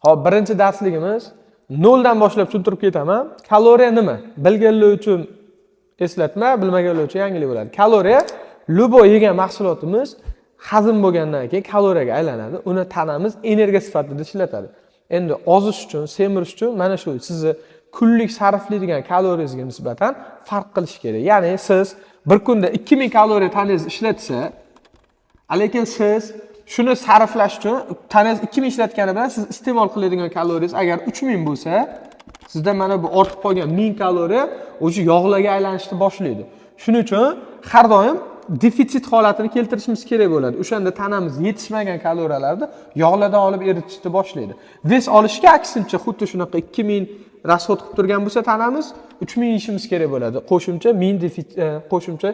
Xo'p, birinchi darsligimiz noldan boshlab tushuntirib ketaman. Kaloriya nima? Bilganlar uchun eslatma, bilmaganlar uchun yangilik bo'ladi. Kaloriya любой yegan mahsulotimiz hazm bo'lgandan keyin kaloriyaga aylanadi. Uni tanamiz energiya sifatida ishlatadi. Endi ozish uchun, semirish uchun mana shu sizni kunlik sarflaydigan kaloriyangizga nisbatan farq qilish kerak. Ya'ni siz bir kunda 2000 kaloriya tanangiz ishlatsa, lekin siz shuni sarflash uchun tanangiz 2000 ishlatgani bilan siz iste'mol qiladigan kaloriyangiz agar 3000 bo'lsa, sizda mana bu ortib qolgan 1000 kaloriya o'sha yog'larga aylanishni boshlaydi. Shuning uchun har doim defitsit holatini keltirishimiz kerak bo'ladi. O'shanda tanamiz yetishmagan kaloriyalarni yog'lardan olib eritishni boshlaydi. Вес olishga aksincha xuddi shunaqa 2000 расход qilib turgan bo'lsa tanamiz 3000 yeyishimiz kerak bo'ladi. Qo'shimcha 1000 qo'shimcha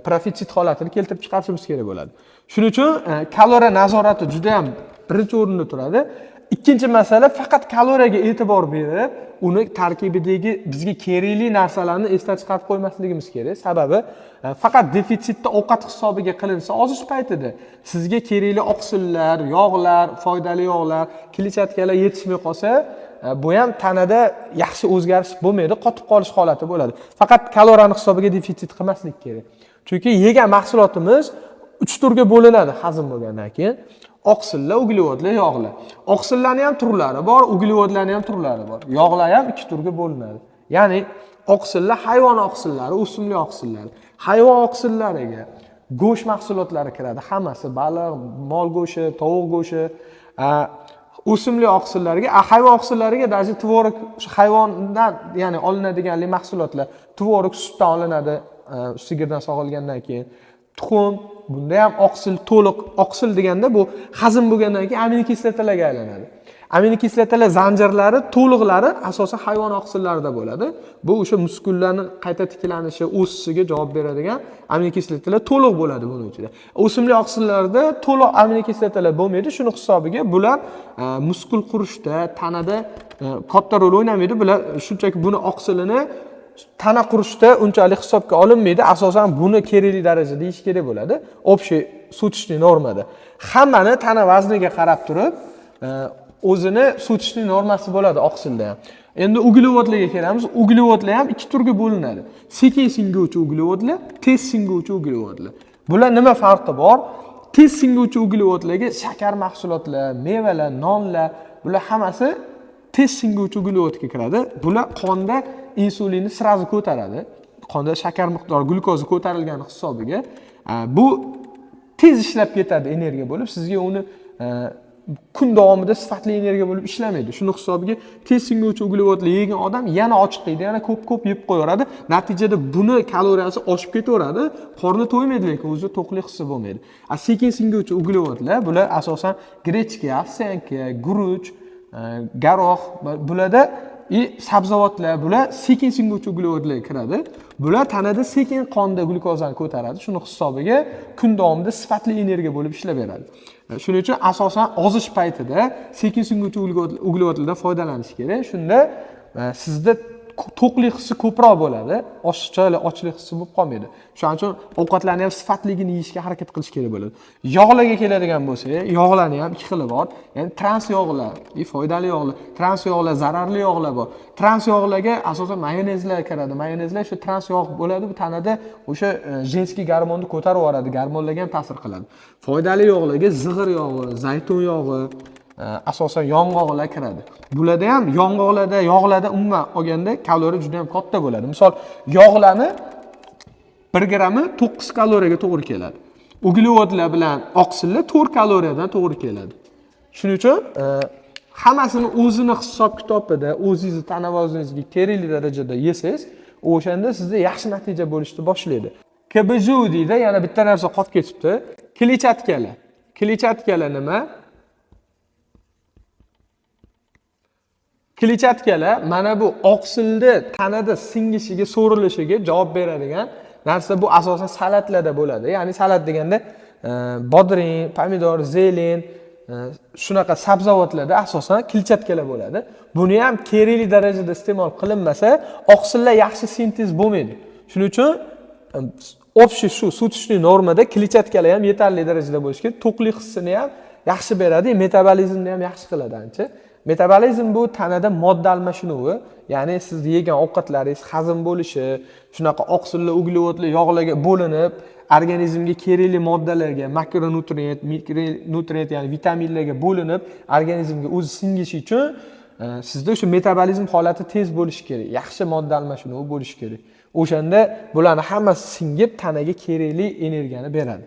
profitsit holatini keltirib chiqarishimiz kerak bo'ladi. Shuning uchun kaloriya nazorati juda ham birinchi o'rinda turadi. Ikkinchi masala, faqat kaloriyaga e'tibor berib, uni tarkibidagi bizga kerakli narsalarni esdan chiqarib qo'ymasligimiz kerak. Sababi faqat defitsitda ovqat hisobiga qilinsa ozish paytida sizga kerakli oqsillar, yog'lar, foydali yog'lar, kletchatkalar yetishmay qolsa, bu ham tanada yaxshi o'zgarish bo'lmaydi, qotib qolish holati bo'ladi. Faqat kaloriyani hisobiga defitsit qilmaslik kerak. Chunki yegan mahsulotimiz 3 turga bo'linadi hazm bo'lgandan keyin. Oqsillar, uglevodlar, yog'lar. Oqsillarning ham turlari bor, uglevodlarning ham turlari bor. Yog'lar ham 2 turga bo'linadi. Ya'ni oqsillar hayvon oqsillari, o'simlik oqsillari. Hayvon oqsillariga go'sht mahsulotlari kiradi. Hammasi baliq, mol go'shti, tovuq go'shti. O'simlik oqsillariga, hayvon oqsillariga даже tvorog hayvondan, ya'ni olinadigan mahsulotlar, tvorog sutdan olinadi, sigirdan sog'ilgandan keyin. Tuxum, bunda ham oqsil to'liq, oqsil deganda bu hazm bo'lgandan keyin aminokislotalarga aylanadi. Aminokislotalar zanjirlari to'liqlari asosan hayvon oqsillarida bo'ladi. Bu o'sha muskullarni qayta tiklanishi, o'sishiga javob beradigan aminokislotalar to'liq bo'ladi buning ichida. O'simlik oqsillarida to'liq aminokislotalar bo'lmaydi. Shuni hisobiga bular muskul qurishda, tanada katta rol o'ynamaydi. Bular shunchaki buni oqsilini tana qurishda unchalik hisobga olinmaydi. Asosan buni kerakli darajada yeyish kerak bo'ladi. Общий суточный normada. Hammani tana vazniga qarab turib, o'zini суточный normasi bo'ladi oqsilda ham. Endi uglevodlarga kelamiz. Uglevodlar ham 2 turga bo'linadi. Sekin singuvchi uglevodlar, tez singuvchi uglevodlar. Bular nima farqi bor? Tez singuvchi uglevodlarga shakar mahsulotlar, mevalar, nonlar, bular hammasi tez singuvchi uglevodga kiradi. Bular qonda insulinni сразу ko'taradi. Qonda shakar miqdori, glyukoza ko'tarilgani hisobiga bu tez ishlab ketadi energiya bo'lib, sizga uni kun davomida sifatli energiya bo'lib ishlamaydi. Shuni hisobiga tez singuvchi uglevodlar yegan odam yana ochiqiydi, yana ko'p-ko'p yeb qo'yaveradi. Natijada buni kaloriyasi oshib ketaveradi, qorni to'ymaydi, lekin o'zi to'qlik hissi bo'lmaydi. A sekin singuvchi uglevodlar bular asosan grechka, ovsyanka, guruch, garoh, bularda и sabzavotlar, bular sekin singuvchi uglevodlarga kiradi. Bular tanada sekin qonda glyukozani ko'taradi. Shuni hisobiga kun davomida sifatli energiya bo'lib ishlab beradi. Shuning uchun asosan ozish paytida sekin singuvchi uglevodlardan foydalanish kerak. Shunda sizda to'qlik hissi ko'proq bo'ladi, oshiqcha ochlik hissi bo'lib qolmaydi. Shuning uchun ovqatlarni ham sifatligini yeyishga harakat qilish kerak bo'ladi. Yog'larga keladigan bo'lsak, yog'larni ham 2 xili bor. Ya'ni trans yog'lar, foydali yog'lar, trans yog'lar, zararli yog'lar bor. Trans yog'larga asosan mayonezlar kiradi. Mayonezlar shu trans yog' bo'ladi, bu tanada o'sha женский gormonni ko'tarib yuboradi, gormonlarga ham ta'sir qiladi. Foydali yog'larga zig'ir yog'i, zaytun yog'i, asosan yong'oqlar kiradi. Bularda ham yong'oqlarda, yog'larda umuman olganda kaloriya juda ham katta bo'ladi. Misol, yog'larni 1 grammi 9 kaloriyaga to'g'ri keladi. Uglevodlar bilan oqsillar 4 kaloriyadan to'g'ri keladi. Shuning uchun hammasini o'zini hisob kitobida, o'zingizni tana vazningizga kerakli darajada yesangiz, o'shanda sizda yaxshi natija bo'lishni boshlaydi. KBJ deydi, yana bitta narsa qolib ketibdi. Kletchatkalar. Kletchatkalar nima? Kletchatkalar mana bu oqsilni tanada singishiga, so'rilishiga javob beradigan narsa. Bu asosan salatlarda bo'ladi. Ya'ni salat deganda bodring, pomidor, zelen, shunaqa sabzavotlarda asosan kletchatkalar bo'ladi. Buni ham kerakli darajada iste'mol qilinmasa, oqsillar yaxshi sintez bo'lmaydi. Shuning uchun общий shu суточный normada kletchatkalar ham yetarli darajada bo'lishi kerak. To'qlik hissini ham Yaxshi beradi, metabolizmni ham yaxshi qiladi ancha. Metabolizm bu tanada modda almashinuvi, ya'ni siz yegan ovqatlaringiz hazm bo'lishi, shunaqa oqsilli, uglevodli, yog'larga bo'linib, organizmga kerakli moddalarga, makronutrient, mikronutrient, ya'ni vitaminlarga bo'linib, organizmga o'zi singishi uchun sizda o'sha metabolizm holati tez bo'lishi kerak, yaxshi modda almashinuvi bo'lishi kerak. O'shanda bularni hammasi singib, tanaga kerakli energiyani beradi.